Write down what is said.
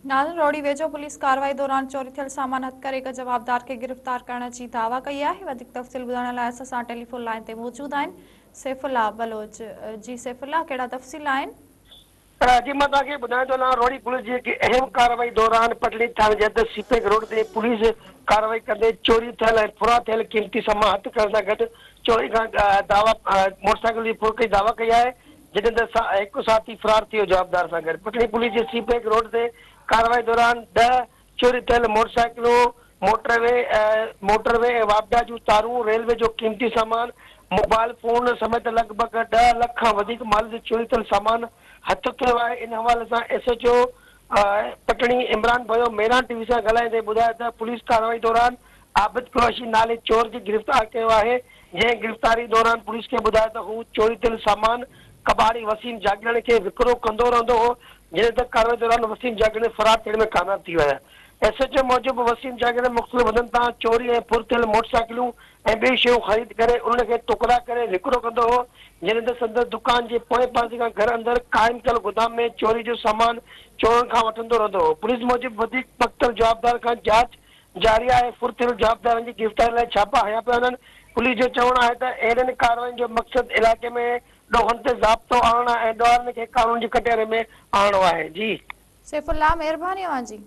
ناظرين روهڙي ويجهو پوليس ڪارروائي دوران چوري ٿيل سامان هٿ ڪري هڪ جوابدار کي گرفتار ڪرڻ جي دعويٰ ڪئي آهي. وڌيڪ تفصيل ٻڌائڻ لاء اسان سان ٽيليفون لائين تي موجود آهن سيف الله بلوچ. جي سيف الله ڪهڙا تفصيل آهن؟ جي مان توهان کي ٻڌايان ٿو هلان روهڙي پوليس جي هڪ اهم ڪارروائي دوران پٽڙي ٿاڻي جي حد سي پيڪ روڊ تي پوليس ڪارروائي ڪندي چوري ٿيل ۽ ڦرا ٿيل قيمتي سامان هٿ ڪرڻ سان گڏ چوري کان دعويٰ موٽرسائيڪل جي ڦر ڪئي دعويٰ ڪئي آهي. جڏهن ته هڪ ساٿي فرار ٿي ويو جوابدار سان گڏ پٽڻي پوليس جي سي پيڪ روڊ تي ڪارروائي دوران 10 چوري ٿيل موٽرسائيڪلون، موٽر وي، موٽر وي ۽ واپڊا جون تارون، ريلوي جو قيمتي سامان، موبائل فون سميت لڳ ڀڳ 10 لک کان وڌيڪ مال جو چوري ٿيل سامان هٿ ڪيو آهي ان حوالي سان S H O Patni Imran Bhayo Mehran T V سان ڳالهائيندي ٻڌايو ته پوليس ڪارروائي دوران عابد قريشي نالي چور کي گرفتار ڪيو آهي جنهن گرفتاري دوران پوليس کي ٻڌايو ته هو چوري ٿيل سامان ڪٻاڙي وسيم جاگيراڻي کي وڪرو ڪندو رهندو هو جڏهن ته ڪارروائي دوران وسيم جاگيراڻي فرار ٿيڻ ۾ ڪامياب ٿي ويو آهي. ايس ايڇ او موجب وسيم جاگيراڻي مختلف هنڌن تان چوري ۽ ڦر ٿيل موٽرسائيڪلون ۽ ٻيون شيون خريد ڪري انهن کي ٽڪرا ڪري وڪرو ڪندو هو جڏهن ته سندس دڪان جي پوئين پاسي کان گهر اندر قائم ڪيل گدام ۾ چوري جو سامان چورن کان وٺندو رهندو هو پوليس موجب وڌيڪ پڪتل جوابدار کان جاچ جاري آهي، ڦر ٿيل جوابدارن جي گرفتاري لاء ڇاپا هنيا پيا وڃن، پوليس جو چوڻ آهي ته اهڙين ڪارروائين جو مقصد علائقي ۾ ڏوهن تي ضابطو آڻڻ ۽ ڏوهارين کي قانون جي ڪٽهڙي ۾ آڻڻو آهي. جي. سيف الله مهرباني اوهان جي.